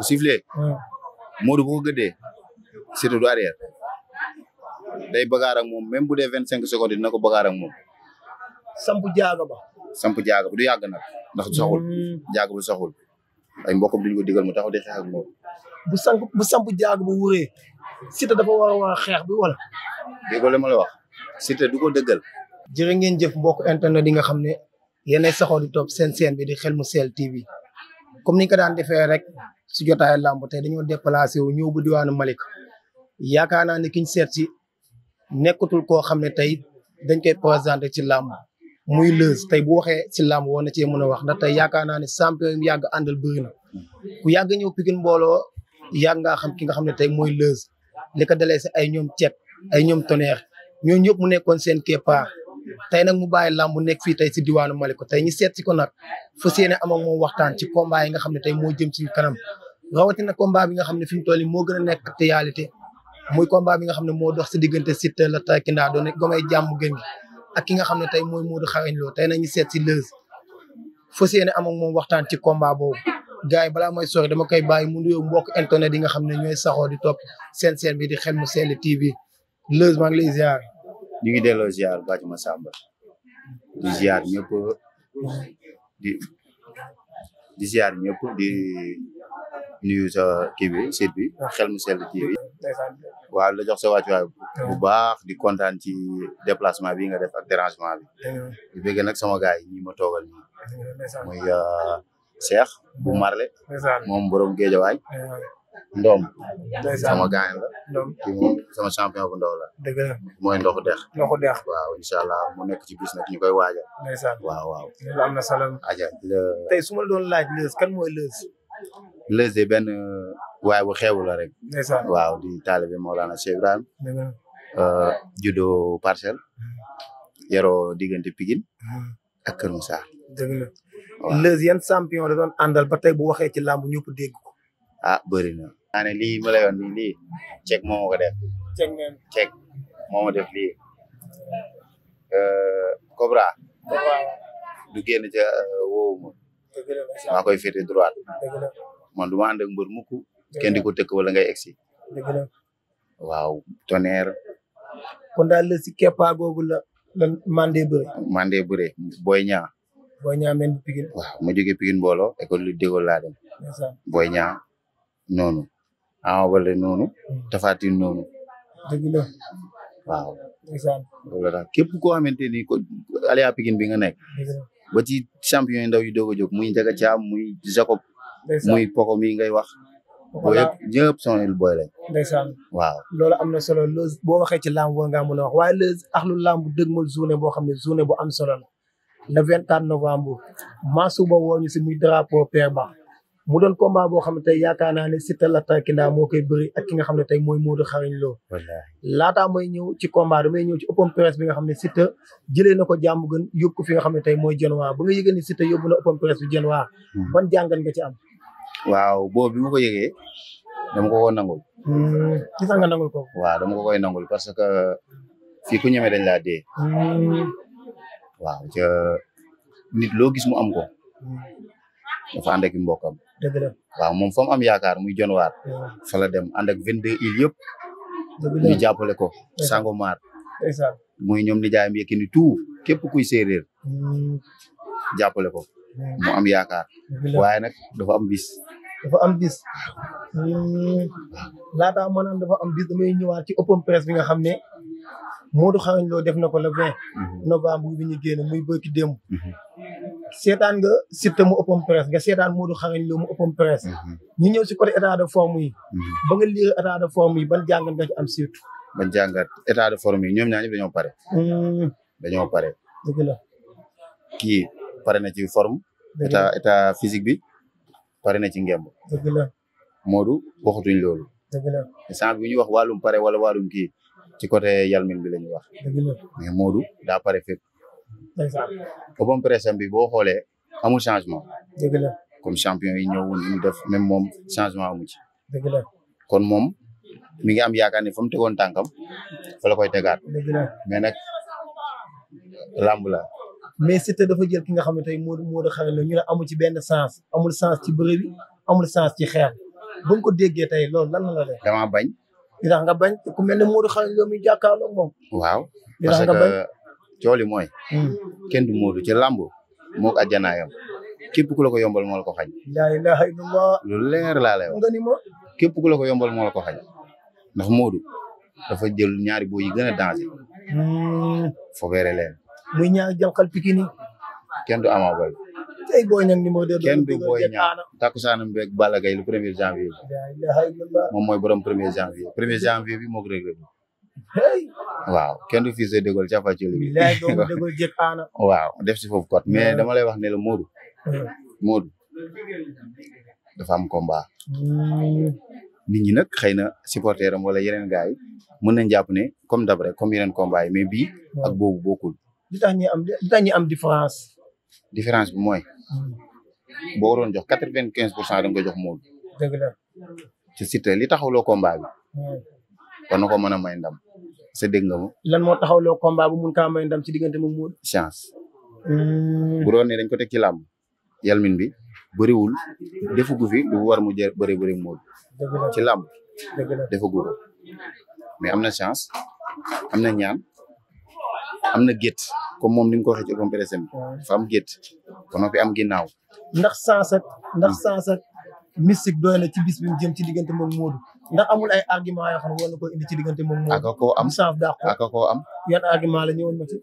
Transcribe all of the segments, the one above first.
bu sifflé. Modou bu ko gëddee Siteu du arrière day bagaar ak moom même bu dee 25 secondes dina ko bagaar ak moom. sampu jaaga ba. sampu jaaga bu du yàgg nag ndax du saxul. jaaga bu saxul ay mbokkam duñ ko digal mu taxaw di xeex ak moom. bu sampu jaaga bu wuree Siteu dafa war a xeex bi wala. dégg nga li ma la wax Siteu du ko dëggal. jërë ngeen jëf mbokk internet yi nga xam ne yéenay saxoo di topp seen chaîne bi di Xel Mu Sell TV comme ni ñu ko daan defee rek si jotaayu làmb tey dañoo déplacé wu ñëw bu diwaanu Malika yaakaar naa ne ki ñu seet si nekkatul koo xam ne tey dañ koy présenté ci làmb muy Leuz tey bu waxee si làmb woon na cee mën a wax ndax tey yaakaar naa ne champion yi yàgg àndal bëri na ku yàgg ñëw Pikine mbooloo yàgg ngaa xam ki nga xam ne tey mooy Leuz li ko dalee si ay ñoom Cet ay ñoom Tonnerre ñooñu ñëpp mu nekkoon seen keppaar tey nag mu bàyyi làmb nekk fii tey si diwaanu Malika tey ñu seet si ko nag fas yéene am ak moom waxtaan ci combat yi nga xam ne tey moo jëm suñu kanam rawatina combat bi nga xam ne fi mu toll nii moo gën a nekk actualité muy combat bi nga xam ne moo dox si diggante Siteu la Tarkinda doon gomay jàmm gën gi ak ki nga xam ne tey mooy Modou Xarañ Lo tey nag ñu seet si Leuz fas yéene am ak moom waxtaan ci combat boobu gars yi balaa mooy sori dama koy bàyyi mu nuyoo mbokk internet yi nga xam ne ñooy saxoo di topp seen chaîne bi di Xel Mu Sell TV Leuz maa ngi lay ziar. ñu ngi delloo ziar bàcc ma Samba di ziar ñëpp di ziar ñëpp di nuyu sa kii bi site bi Xel Mu Sell TV waaw la jox sa wàccuwaay bu baax di kontaan ci déplacement bi nga def ak dérangement bi di bëgg nag sama gars yi ñi ma toogal nii muy Cheikh bu Marle moom borom Géejawaay Ndom sama gaañ la kii moom sama champion bu ndaw la dëgg la mooy ndoxu dex waaw incha allah mu nekk ci bis nag ñu koy waajal waaw loolu am na solo aja tey su ma la doon laaj Leuz kan mooy Leuz Leuz de benn waaye bu xeebu la rek waaw di taalibe Mawlana Cheikh Ibrahim judo Parcelles yaroo diggante Pikine ak Kër Moussa dëgg la Leuz yan champion da doon àndal ba tey bu waxee ci làmb ñëpp dégg ko bëri na naa ne lii ma lay wax nii lii Cek moo ma ko def Cek moo ma def lii Cobra du génn ca woowu ma maa koy féete droite man du ma ànd ak mbër mukk kenn di ko tëkk wala ngay egsi waaw Tonnerre kon daal Leuz si keppaa googu la mandé bëre Boy Niang men bu Pikine waaw ma jógee Pikine mbooloo école lu déggoo laa dem Boy Niang noonu Ama Baldé noonu Tapha Tine noonu dëgg la waaw loolu la képp koo xamante ni ko Aliya Pikine bi nga nekk ba ci champion yi ndaw yu doog a jóg muy Njaga Caam muy Jacob muy Poko mi ngay wax boo yëpp ñëpp sonal booy lañ ndeysaan waaw loolu am na solo Leuz boo waxee ci làmb boo nga mën a wax waaye Leuz axlu làmb dëgmal journée boo xam ne journée bu am solo la le 24 novembre Masuba woo ñu si muy drapeau Père Ba mu doon combat boo xam ne tey yaakaar naa ne Siteu la Tarkinda moo koy bëri ak ki nga xam ne tey mooy Modou Xarañ Lo laataa mooy ñëw ci combat damay ñëw ci open press bi nga xam ne Siteu jëlee na ko jàmm gën yóbbu ko fi nga xam ne tey mooy Dionewar ba nga yëgee ni Siteu yóbbu na open press bi Dionewar ban jàngat nga ci am waaw boobu bi ma ko yëgee dama ko koy nangul ci sax nga nangul ko waaw dama ko koy nangul parce que fii ku ñeme dañ laa dee waaw ca nit loo gis mu am ko dafa ànd ak mbokkam dëgg la waaw moom fa mu am yaakaar muy Dionewar fa la dem ànd ak 22 îles yëpp ñu jàppale ko Sangomar muy ñoom nijaayam Yékini tout képp kuy séeréer jàppale ko mu am yaakaar waaye nag dafa am bis laataa ma naan dafa am bis damay ñëwaat ci open press bi nga xam ne Modou Xarañ Lo def na ko le 20 novembre bi ñu génn muy bëkki démb seetaan nga Siteu mu open press nga seetaan Modou Xarañ Lo mu open press ñu ñëw si côté état de forme yi ba nga lire état de forme yi ban jàngat nga ci am surtout ban jàngat état de forme yi ñoom ñaar ñëpp dañoo pare dëgg la kii pare na ci forme état physique bi pare na ci ngemb dëgg la Modou waxatuñ loolu dëgg la sant bi ñuy wax wàllum pare wala wàllum kii ci côté yalmin bi la ñuy wax mais Modou daa pare fépp open press bi boo xoolee amul changement dëgg la comme champion yi ñëw ñu def même moom changement amu ci dëgg la kon moom mi ngi am yaakaar ne fa mu tegoon tànkam fa la koy tegaat dëgg la mais nag làmb la mais Siteu dafa jël ki nga xam ne tey Modou Xarañ Lo ñu ne amul ci benn sens amul sens ci bëre bi amul sens ci xeex ba nga ko déggee tey loolu lan la def. damaa bañ. li tax nga bañ ku mel ne Modou Xarañ Lo mi jàkkaarloo moom. waaw li tax parce nga bañ. que cooli mooy. kenn du Modou ci làmb moog àjjanaayam képp ku la ko yombal moo la ko xañ. la ilaha illallah. lu leer laa lay wax. nga ni ma. képp ku la ko yombal moo la ko xañ ndax Modou dafa jël ñaari boo yi gën a danger. fobeere leen. muy ñaari jànqal Pikine. kenn du Ama Baldé. tey Boy Niang numéro 2. kenn du Boy Niang takkusaanam beeg Balla Gaye le 1er janvier bi. la ilaha illallah. moom mooy borom 1er janvier 1er janvier bi moo ko réglé. hey. waaw kenn du fils de Dégol capacoli bi. bilaay doomu Dégol jëkk aana. waaw def si foofu kot mais dama lay wax ne la Modou. Modou dafa am combat. nit ñi nag xëy na supporter am wala yeneen gars yi mën nañ jàpp ne comme d'hab rek comme yeneen combat yi mais bii ak boobu bokkul. li tax ñi am différence. différence bi mooy. boo waroon jox 95% da nga ko jox Modou. dëgg la. ci Siteu li taxawloo combat bi. war na ko mën a may ndam. sa dégg nga ma. lan moo taxawloo combat bu mun kaa may ndam ci diggante moom Modou. chance. bu doon ne dañ ko teg ci làmb. yalmin bi bëriwul defugu fi lu war mu jër bëri Modou. dëgg la ci làmb. dëgg la defugu ko mais am na chance am na ñaan am na gétt comme moom ni nga ko waxee ci open presse bi dafa am gétt ba noppi am ginnaaw. ndax sens ak mystique doy na ci bis bi mu jëm ci diggante moom Modou ndax amul ay argument yoo xam ne war na ko indi ci diggante moom Modou. aka koo am sens daa ko aka koo am. yan argument la ñëwoon ma ci.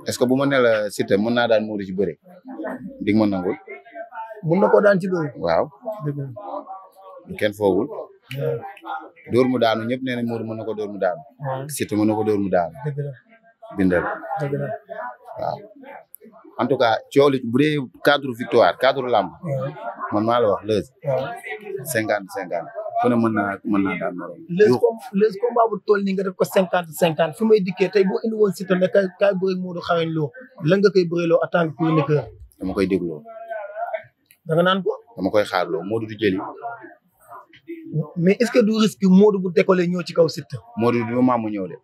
est-ce que bu ma nee la Siteu mën naa daan Modou ci bëre di nga ma nangul. mun na koo daan ci bëre. waaw. dëgg la. kenn foogul. dóor mu daanu ñëpp nee nañ Modou mën na ko dóor mu daanu. Siteu mën na ko dóor mu daanu. dëgg la. bindal. dëgg la. waaw en tout cas coow li bu dee cadre victoire cadre lamb. man maa la wax Leuz. 50-50 ku ne mën naa daan morom. Leuz combat bu toll nii nga def ko 50-50 fi may dikkee tey boo indi woon Siteu ne kaay bëre Modou Xarañ Lo lan nga koy bëreloo en tant que chroniqueur. dama koy dégloo. da nga naan ko. dama koy xaarloo Modou du jëli. mais est-ce que du risque Modou bu décoller ñëw ci kaw Siteu. Modou du ma maamu ñëw de.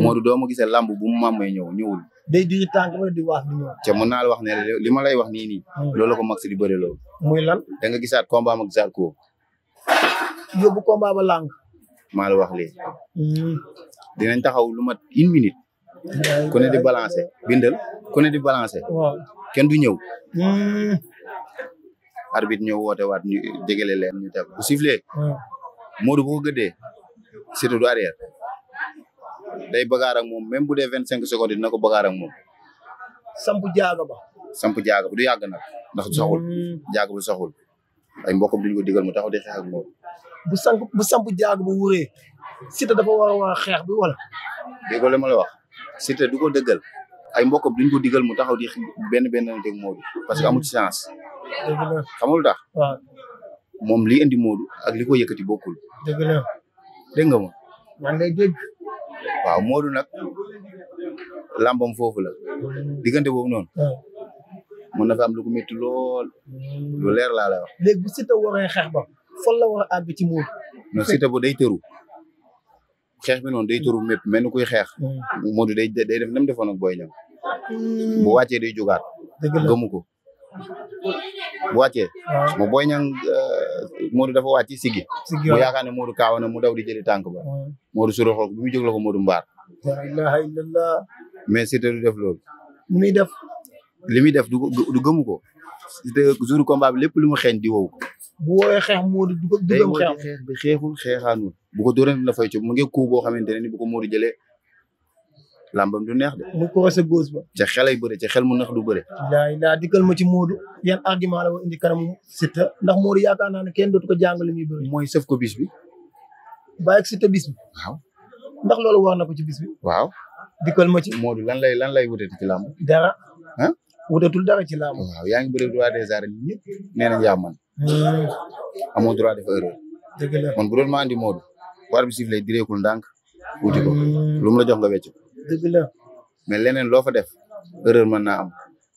Modou doo ma gisee lamb bu mu maamee ñëwul. day diri tànk wala di wax di ñëw. te mën naa la wax ne li ma lay wax nii. loolu la ko max di bëre loolu. muy lan. da nga gisaat combat ak Zarko. yóbbu combat ba làng. maa la wax lii. dinañ taxaw lu mat 1 minute. ku ne di balancer bindal ku ne di balancer. waaw kenn du ñëw. arbitre ñëw woote waat ñu jegele leen ñu def bu sifflé. Modou bu ko gëddee Siteu du arrière. day bagaar ak moom même bu dee 25 secondes dina ko bagaar ak moom. sampu jaaga ba. sampu jaaga bu du yàgg nag ndax du saxul. jaaga bu saxul ay mbokkam duñ ko digal mu taxaw di xeex ak moom. bu sampu jaaga ba wuree Siteu dafa war a xeex bi wala. déggoo li ma la wax Siteu du ko dëggal ay mbokkam duñ ko digal mu taxaw di benn teg Modou parce que amu ci chance. dëgg la xamul tax. waaw moom li indi Modou ak li ko yëkkati bokkul. dëgg la. dégg nga ma. man ngay dégg. waaw Modou nag lambam foofu la diggante boobu noonu. mën na fa am lu ko métti lool. lu leer laa lay wax. léegi bu Siteu waree xeex ba fan la war a àgg ci Modou. non Siteu bu day tëru xeex bi noonu day tëru mépp mel ni kuy xeex. Modou day def nam defoon ak Boy Niang. bu wàccee day jógaat. dëgg la gëmu ko bu wàccee. mo Boy Niang Modou dafa wàcc sigi mu yaakaar ne Modou kaaw na mu daw di jëli tànk ba. Modou suro xool bi mu jóg la ko Modou mbaar. la ilaha illallah. mais Siteu du def loolu. muy def. li muy def du gëmu ko. Siteu jour combat bi lépp lu mu xeeñ di wow. bu woowee xeex Modou du gëm xeex. xeex bi xeexul xeexaanul. bu ko dóoree la fay coob mu ngi coup boo xamante ne ni bu ko Modou jëlee lambam du neex de. mu croisé gauche ba. ca xelay bëre ca xel mu nax du bëre. laa dikkal ma ci Modou yan argument la war indi kanamu Siteu ndax Modou yaakaar naa ne kenn dootu ko jàngale muy bëri. mooy sëf ko bis bi. bàyyi ak Siteu bis bi. waaw. ndax loolu war na ko ci bis bi. waaw. dikkal ma ci. Modou lan lay wutati ci làmb. dara. ah. wutatul dara ci làmb. waaw yaa ngi bëri roi des arènes ñëpp nee nañ yaa man. amoo droit def erreur. dëgg la man bu doon maa andi Modou. war bi sifflé direekul ndànk. wuti ko lu mu la jox nga wecc. dëgg la. mais leneen loo fa def erreur mën naa am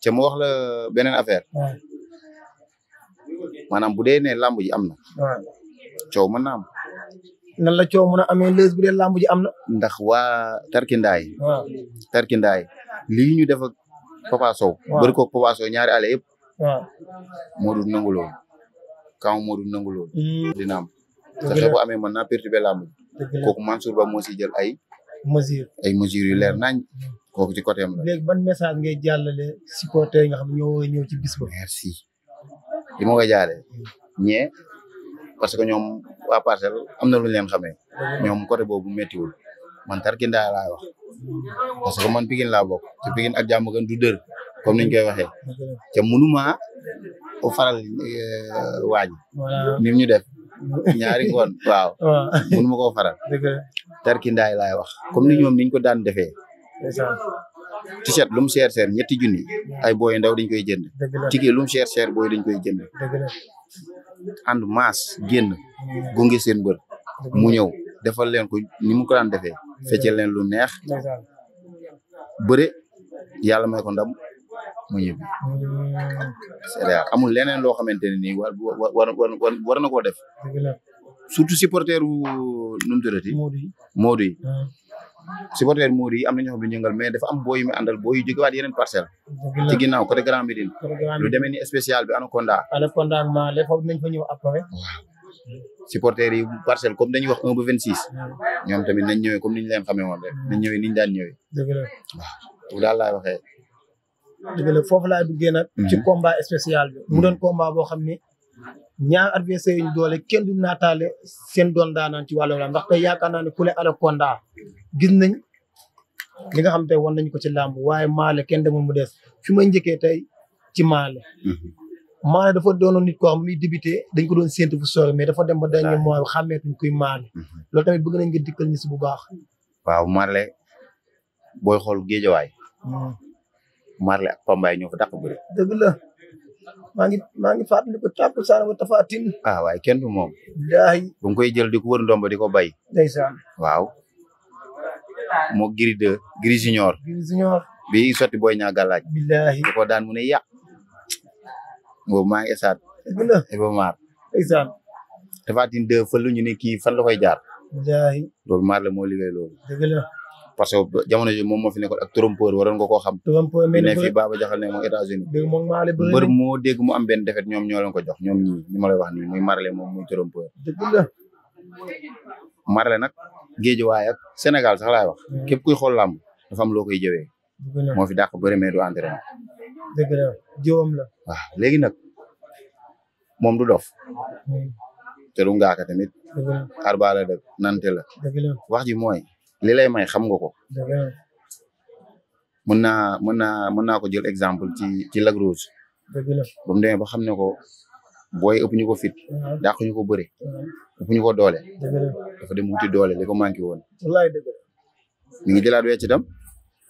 ca mu wax la beneen affaire. maanaam bu dee ne làmb ji am na. waaw coow mën naa am. nan la coow mën a amee Leuz bu dee làmb ji am na. ndax waa Tarkindaay. waaw Tarkindaay lii ñu def ak Papa Sow. waaw bëri ko Papa Sow ñaari ale yëpp. waaw Modou nangu loolu. kaw Modou nangu loolu dina am te xeex bu amee mën naa perturber làmb kooku Mansour Ba moo si jël ay mesures yu leer nañ kooku ci côté am la. léegi ban message ngay jàllale supporter yi nga xam ñoo ñëw ci bis ba. merci li ma koy jaaree ñee parce que ñoom waa Parcelles am na lu ñu leen xamee ñoom côté boobu méttiwul man tarkindaa laay wax parce que man Pikine laa bokk te Pikine ak jàmm gën du dër comme niñ koy waxee te mënuma o faral waaj ni ñu def ñaari ngoon waaw mënuma koo faral tarkindaay laay wax comme ni ñoom niñ ko daan defee t-shirt lu mu seer ñetti junni ay booy ndaw dañ koy jënd ticket lu mu seer booy dañ koy jënd ànd maas génn gunge seen bër mu ñëw defal leen ko ni mu ko daan defee feccee leen lu neex bëre yàlla may ko ndam mu ñibbi c'est amul leneen loo xamante ne nii war na koo def surtout supporter wu nu mu tuddati Modou yi supporter Modou yi am na ñoo xam ne ñëngal mais dafa am booy yu muy àndal booy yu jógewaat yeneen parcelle ci ginnaaw côté Grand Médine lu demee ni spécial bi Anaconda ma le foofu nañ fa ñëw après supporter yi parcelle comme dañuy wax 1 ba 26 ñoom tamit nañ ñëwee comme niñ leen xamee woon rek nañ ñëwee niñ daan ñëwee waaw daal laay waxee dëgg la foofu laay duggee nag ci combat spécial bi mu doon combat boo xam ne ñaar adversaire yi doole kenn du naataale seen doon daanaan ci wàllu la ndax tey yaakaar naa ne ku le Anaconda gis nañ li nga xam te wan nañ ko ci làmb waaye Maale kenn demul mu des fi may njëkkee tey ci Maale Maale dafa doonoon nit koo xam muy débuté dañ ko doon séntu fu sori mais dafa dem ba dernier mois xàmmeetuñ kuy Maale loolu tamit bëgg nañ nga dikkal ñu si bu baax waaw Maale booy xool géejawaay Maale ak Pambaay ñoo fa dàq bëri dëgg la maa ngi fàttali ko tàpp saana ba tafaatin waaye kenn du moom daay bu nga koy jël di ko wër ndomba di ko bay ndeysaan waaw moo Gris Junior bi sotti booy ñaa gàllaaj billahi di ko daan mu ne yàq boobu maa ngi esaat dëgg la Iba Mar ndeysaan tafaatin de fël ñu ne kii fan la koy jaar billahi loolu maar la moo liggéey loolu dëgg la parce que jamono ji moom moo fi nekkoon ak trompeur waroon nga koo xam ne fii Baba Jaxal ne moom États-Unis mbër moo dégg mu am benn defet ñoom ñoo leen ko jox ñoom ñi ñu ma lay wax nii muy marle moom muy trompeur dëgg la marle nag géejuwaay ak Sénégal sax laay wax képp kuy xool làmb dafa am loo koy jëwee moo fi dàq bëri mais du entraîné dëgg la jiwam la waaw léegi nag moom du dof te du ngaaka tamit xarba la dëgg nante la wax ji mooy li lay may xam nga ko mën naa ko jël exemple ci Lac Rose ba mu demee ba xam ne ko booy ëpp ñu ko fit dàq ñu ko bëre ëpp ñu ko doole dafa dem wuti doole li ko manqué woon wallaay dëgg la mi ngi jëlaat wecc itam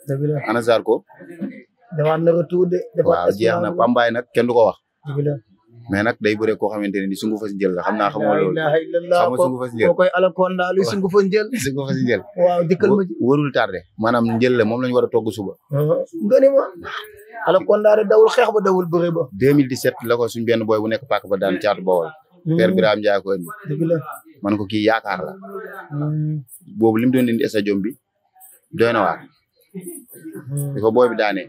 dëgg la ana Zarko demaat na retour de waaw jeex na Pambaay nag kenn du ko wax dëgg la mais nag day bëre koo xamante ne ni sungu fa si jël la xam naa xamoo loolu xam nga sungu fa si jël koy Anaconda luy sungu fa njël sungu fa si jël waaw dikkal ma warul tardé maanaam njël la moom lañu war a togg suba nga ni ma Anaconda de dawul xeex ba dawul bëre ba 2017 la ko suñ benn boy bu nekk paak ba daan caatu Bawol Père Birame Ndiaye ko indi dëgg la man ko kii yaakaar la boobu li mu doon indi stadium bi doy na waar di ko booy bi daanee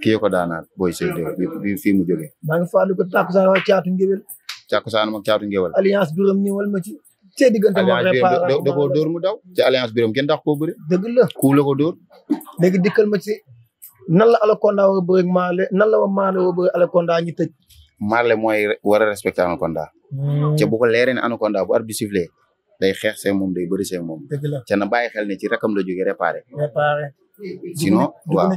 kii ko daanaat booy Seydou bi fii mu jógee. maa ngi fàttali ko Takusaan ak Caatu Ngéwél. Takusaan ak Caatu Ngéwél. alliance biram ñëwal ma ci. cee diggante ma réparé da koo dóor mu daw. ci alliance biram kenn dax koo bëri. dëgg la ku la ko dóor. léegi dikkal ma ci nan la Anaconda war a bëri ak Maale nan la wa Maale war a bëri Anaconda ñu tëj. Maale mooy war a respecté Anaconda. ca bu ko leeree ne Anaconda bu arbitre bi sifflé day xeex seen moom day bëri seen moom. dëgg la ca na bàyyi xel ne ci rakam la jógee réparé. sinon waaw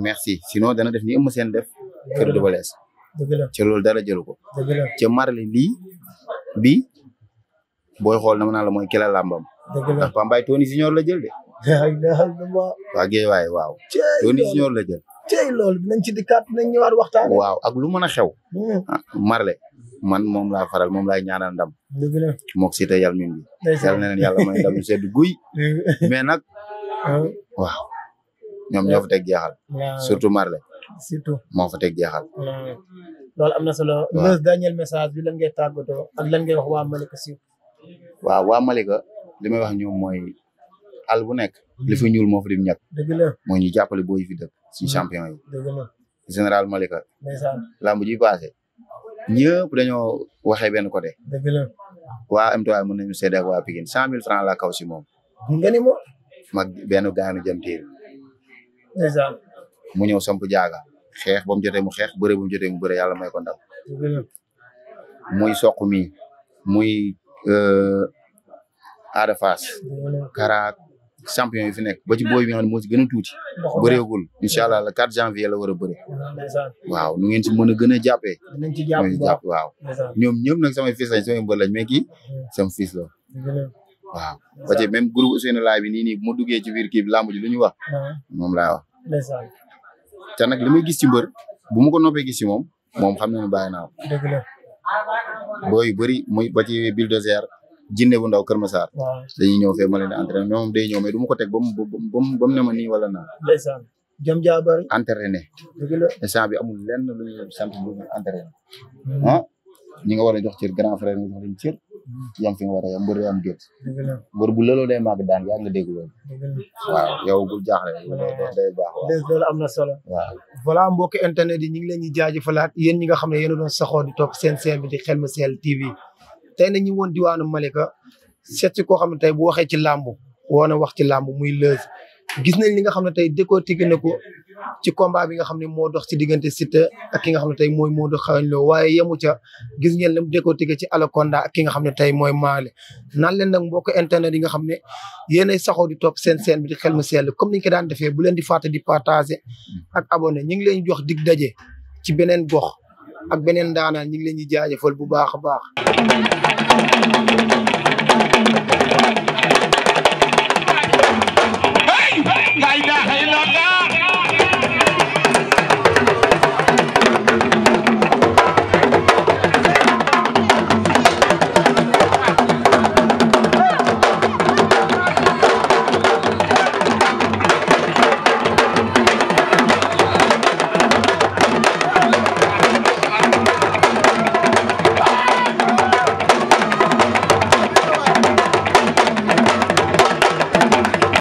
merci sinon dana def ni ëmm seen def kër du balees ca loolu dara jëlu ko ca marle lii bii booy xool na ma naa la mooy kila làmbam ndax Pambaay Tony Junior la jël de waa géey waaye waaw Tony Junior la jël cey loolu dinañ ci dikkaat dinañ ñëwaat waxtaan waaw ak lu mën a xew marle man moom laa faral moom laay ñaanal ndam mook si te yàlla min bi yàlla na leen yàlla may ndam sedd guy mais nag waaw ñoom ñoo fa teg jeexal surtout Marley surtout moo fa teg jeexal loolu am na solo le dernier message bi lan ngay tàggatoo ak lan ngay wax waa Malika si waaw waa Malika li may wax ñoom mooy àll bu nekk li fa ñuul moo fa dim ñàkk dëgg la mooy ñu jàppale booy fi dëkk suñu champion yi dëgg la général Malika ndeysaan lamb ji passé ñëpp dañoo waxee benn côté. dëgg la. waa M3 mën nañu seede ak waa Pikine 100 000 francs la kaw si moom. nga ni moom. mag benn gaanu jëm téer. ndeysaan. mu ñëw samp jaaga xeex ba mu jotee mu xeex bëre ba mu jotee mu bëre yàlla may ko ndam. dëgg la. muy soq mi muy Ada Fass. Karaak champion yi fi nekk ba ci booy bi nga xam ne moo ci gën a tuuti. bëreegul incha allah le 4 janvier la war a bëre. waaw nu ngeen ci mën a gën a jàppee. dinañ ci jàpp waaw. ñoom ñëpp nag samay fils lañ samay mbër lañ mais kii sama fils la. waaw ba ci même groupe Ousseynou Laay bi nii bu ma duggee ci biir kii bi làmb ji lu ñu wax. moom laa wax. te nag li may gis ci mbër bu ma ko noppee gis ci moom xam na ne bàyyi naa ko. dëgg la. booy yu bëri muy ba ci bulldozer jinne bu ndaw Kër Massar. dañuy ñëw fee ma leen di entraîné mais moom day ñëw mais du ma ko teg ba mu ne ma nii wala naa. ndeysaan. jëm jaabar. entraîné. dëgg la. instant bi amul lenn lu ñu sant lu ñu entraîné. ah ñi nga war a jox cër grand frère nga jox leen cër. yam fi nga war a yam mbër am gétt. dëgg la. mbër bu lëloo day màgg daan yaa nga dégg loolu. waaw yow bul jaaxle. day baax waaw. loolu am na solo. waaw. voilà mbokki internet yi ñu ngi leen di jaajëfalaat yéen ñi nga xam ne yéen a doon saxoo di topp seen chaîne bi di Xelmu Sell TV tey na ñu woon diwaanu Malika seet si koo xam ne tey bu waxee ci làmb woon a wax ci làmb muy Leuz gis nañ li nga xam ne tey décortiqué na ko ci combat bi nga xam ne moo dox ci diggante Siteu ak ki nga xam ne tey mooy Modou Xarañ Lo waaye yemu ca gis ngeen lam décortiqué ci Anaconda ak ki nga xam ne tey mooy Marley naan leen nag mbokk internet yi nga xam ne yéenay saxoo di topp seen chaîne bi di Xelmu Sell comme niñ ko daan defee bu leen di fàtte di partager ak abonné ñu ngi leen jox dig daje ci beneen gox ak beneen daanaan ñu ngi leen di jaajëfal bu baax a baax